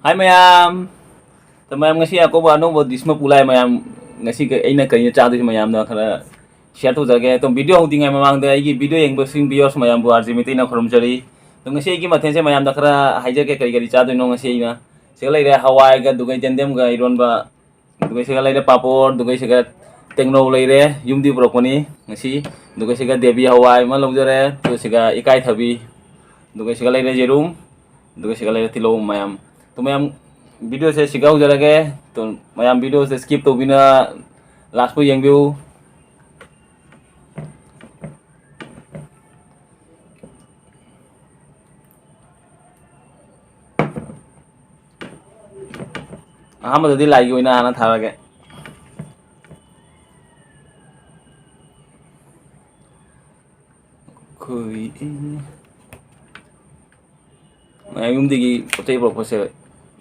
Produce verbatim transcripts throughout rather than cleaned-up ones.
ꯍꯥꯏ ꯃꯌꯥꯝ꯫ ꯇ ꯃꯌꯥꯝ, ꯉꯁꯤ ꯑꯀꯧꯕ ꯑꯅꯧꯕ dish ꯑꯃ ꯄꯨ ꯂꯥꯛꯑꯦ ꯃꯌꯥꯝ꯫ ꯉꯁꯤ ꯀ-, ꯑꯩꯅ ꯀꯔꯤꯅ ꯆꯥꯗꯣꯏꯁꯦ ꯃꯌꯥꯝꯗ ꯈꯔ share ꯇꯧꯖꯔꯒꯦ꯫ ꯑꯗꯣ video ꯍꯧꯗ꯭ꯔꯤꯉꯩ ꯃꯃꯥꯡꯗ ꯑꯩꯒꯤ video ꯌꯦꯡꯕꯁꯤꯡ viewers ꯃꯌꯥꯝꯕꯨ R J ꯃꯩꯇꯩꯅ ꯈꯨꯔꯨꯝꯖꯔꯤ꯫ ꯑꯗꯣ ꯉꯁꯤ ꯑꯩꯒꯤ ꯃꯊꯦꯜꯁꯦ ꯃꯌꯥꯝꯗ ꯈꯔ ꯍꯥꯏꯖꯒꯦ ꯀꯔꯤ ꯀꯔꯤ ꯆꯥꯗꯣꯏꯅꯣ ꯉꯁꯤ ꯑꯩꯅ꯫ ꯁꯤꯗ ꯂꯩꯔꯦ ꯍꯋꯥꯏꯒ ꯑꯗꯨꯒ ꯌꯦꯟꯗꯦꯝꯒ ꯏꯔꯣꯟꯕ, ꯑꯗꯨꯒ ꯁꯤꯒ ꯂꯩꯔꯦ ꯄꯥꯄꯣꯔ, ꯑꯗꯨꯒ ꯁꯤꯒ ꯇꯦꯡꯅꯧ ꯂꯩꯔꯦ, ꯌꯨꯝꯗꯤ ꯄꯨꯔꯛꯄꯅꯤ ꯉꯁꯤ꯫ ꯑꯗꯨꯒ ꯁꯤꯒ ꯗꯦꯕꯤ ꯍꯋꯥꯏ ꯑꯃ ꯂꯧꯖꯔꯦ, ꯑꯗꯨꯒ ꯁꯤꯒ ꯏꯀꯥꯏꯊꯕꯤ, ꯑꯗꯨꯒ ꯁꯤꯒ ꯂꯩꯔꯦ ꯌꯦꯔꯨꯝ, ꯑꯗꯨꯒ ꯁꯤꯒ ꯂꯩꯔꯦ ꯇꯤꯜꯍꯧ ꯃꯌꯥꯝ꯫ ꯑꯗꯨ ꯃꯌꯥꯝ videoꯁꯦ ꯁꯤꯒ ꯍꯧꯖꯔꯒꯦ꯫ ꯑꯗꯨ ꯃꯌꯥꯝ videoꯁꯦ skip ꯇꯧꯕꯤꯅ last ꯐꯥꯎ ꯌꯦꯡꯕꯤꯌꯨ꯫ ꯑꯍꯥꯟꯕꯗꯗꯤ ꯂꯥꯏꯒꯤ ꯑꯣꯏꯅ ꯍꯥꯟꯅ ꯊꯥꯔꯒꯦ꯫ ꯑꯩꯈꯣꯏ ꯃꯌꯥꯝ ꯌꯨꯝꯗꯒꯤ ꯄꯣꯠ ꯆꯩ ꯄꯨꯔꯛꯄꯁꯦ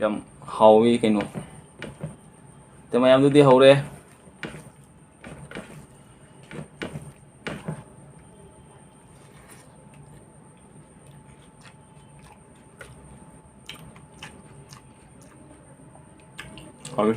ꯌꯥꯝ ꯍꯥꯎꯋꯤ ꯀꯩꯅꯣ꯫ ꯑꯗ ꯃꯌꯥꯝꯗꯨꯗꯤ ꯍꯧꯔꯦ꯫ ꯍꯥꯎꯋꯤ꯫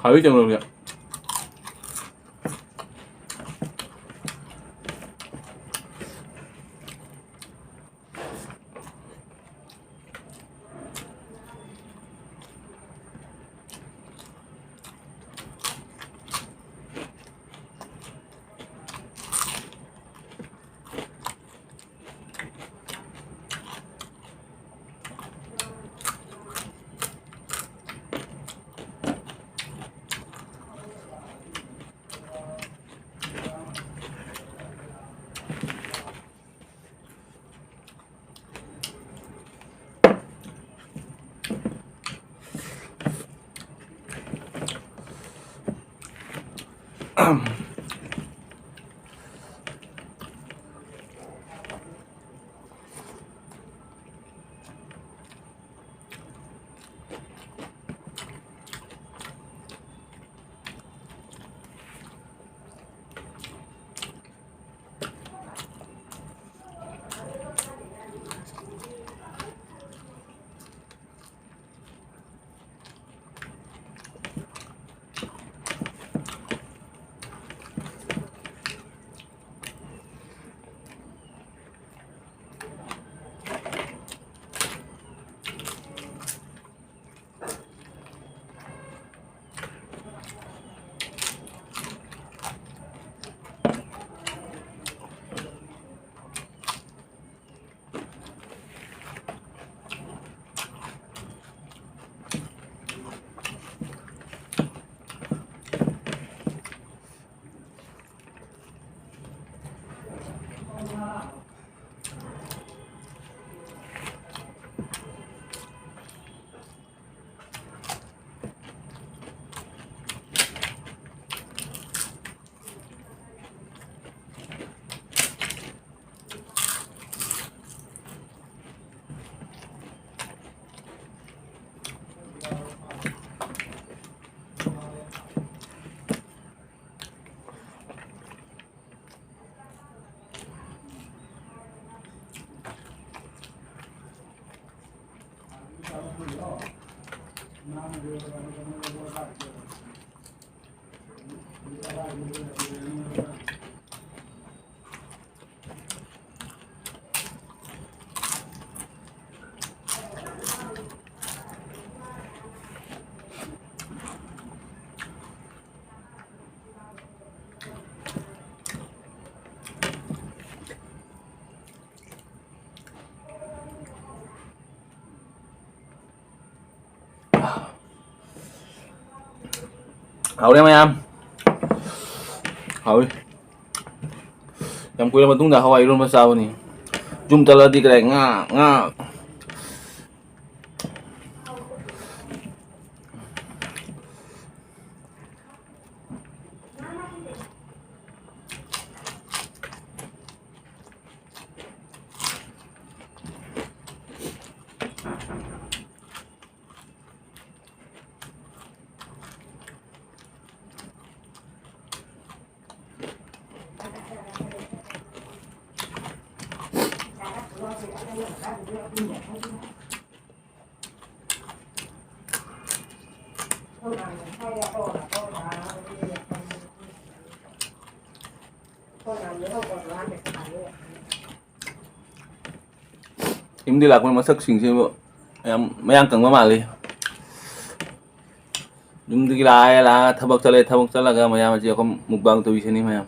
ꯍꯥꯎꯋꯤ ꯀꯩꯅꯣ ꯂꯧꯅ꯫ ꯍꯥꯎꯔꯦ ꯃꯌꯥꯝ꯫ ꯍꯥꯎꯏ꯫ ꯌꯥꯝ ꯀꯨꯏꯔ ꯃꯇꯨꯡꯗ ꯍꯋꯥꯏ ꯏꯔꯣꯟꯕ ꯆꯥꯕꯅꯤ꯫ ꯌꯨꯝ ꯆꯠꯂꯗꯤ ꯀꯗꯥꯏ ꯉꯥ, ꯉꯥ꯫ ꯌꯨꯝꯗꯤ ꯂꯥꯛꯄ ꯃꯁꯛꯁꯤꯡꯁꯤꯕꯨ ꯌꯥꯝ ꯃꯌꯥꯡ ꯀꯪꯕ ꯃꯥꯜꯂꯤ꯫ ꯌꯨꯝꯗꯒꯤ ꯂꯥꯛꯑꯦ, ꯂꯥꯛꯑꯒ ꯊꯕꯛ ꯆꯠꯂꯦ, ꯊꯕꯛ ꯆꯠꯂꯒ ꯃꯌꯥꯝ ꯑꯁꯤ ꯑꯩꯈꯣꯏ mukbang ꯇꯧꯕꯤꯁꯤꯅꯤ ꯃꯌꯥꯝ꯫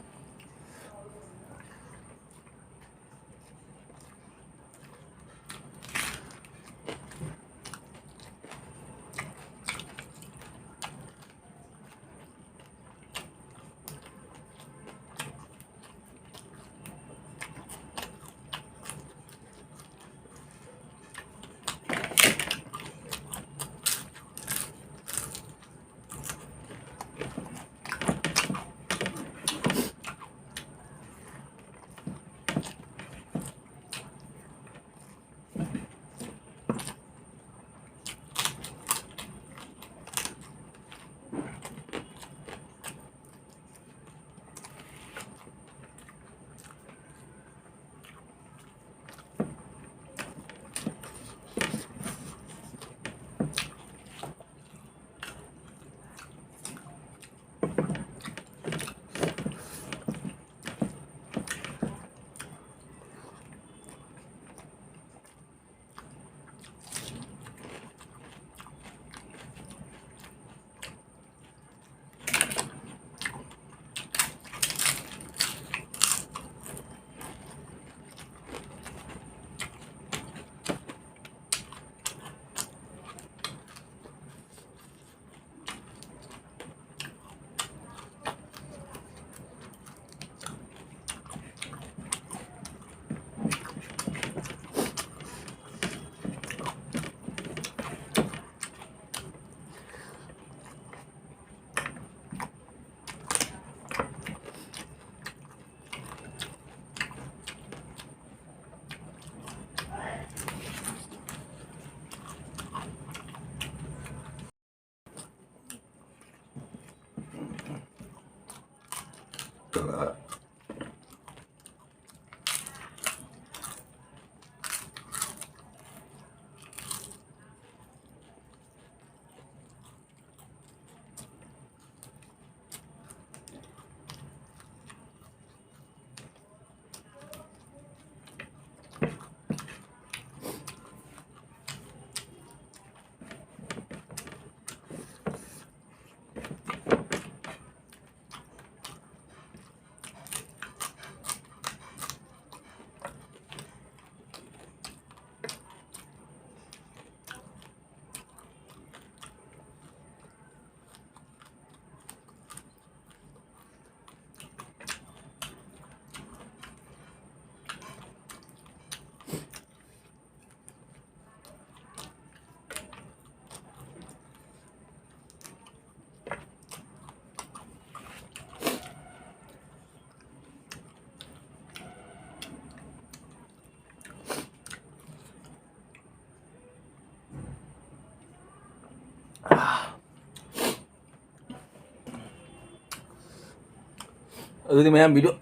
ꯑꯗꯨꯗꯤ ꯃꯌꯥꯝ video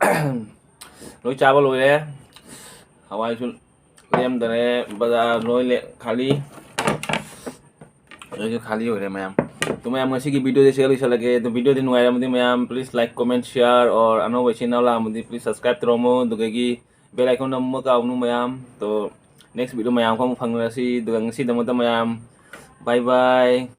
ꯂꯣꯏ ꯆꯥꯕ ꯂꯣꯏꯔꯦ꯫ ꯍꯋꯥꯏꯁꯨ ꯂꯦꯝꯗꯔꯦ, ꯕꯖꯥꯔ ꯂꯣꯏ ꯂꯦ-, ꯈꯥꯂꯤ꯫ ꯂꯣꯏꯁꯨ ꯈꯥꯂꯤ ꯑꯣꯏꯔꯦ ꯃꯌꯥꯝ꯫ ꯑꯗꯨ ꯃꯌꯥꯝ, ꯉꯁꯤꯒꯤ videoꯁꯦ ꯁꯤꯗ ꯂꯣꯏꯁꯤꯜꯂꯒꯦ꯫ ꯑꯗꯨ videoꯗꯤ ꯅꯨꯡꯉꯥꯏꯔꯝꯃꯗꯤ ꯃꯌꯥꯝ, please like, comment, share, or ꯑꯅꯧꯕ ꯏꯆꯤꯟ ꯏꯅꯥꯎ ꯂꯥꯛꯑꯝꯃꯗꯤ please subscribe ꯇꯧꯔꯝꯃꯣ꯫ ꯑꯗꯨꯗꯒꯤ bell icon ꯅꯝꯕ ꯀꯥꯎꯅꯨ ꯃꯌꯥꯝ꯫ ꯑꯗꯣ next video ꯃꯌꯥꯝ ꯑꯃꯨꯛ ꯐꯪꯅꯔꯁꯤ꯫ ꯑꯗꯨꯒ ꯉꯁꯤꯗꯃꯛꯇ ꯃꯌꯥꯝ bye bye꯫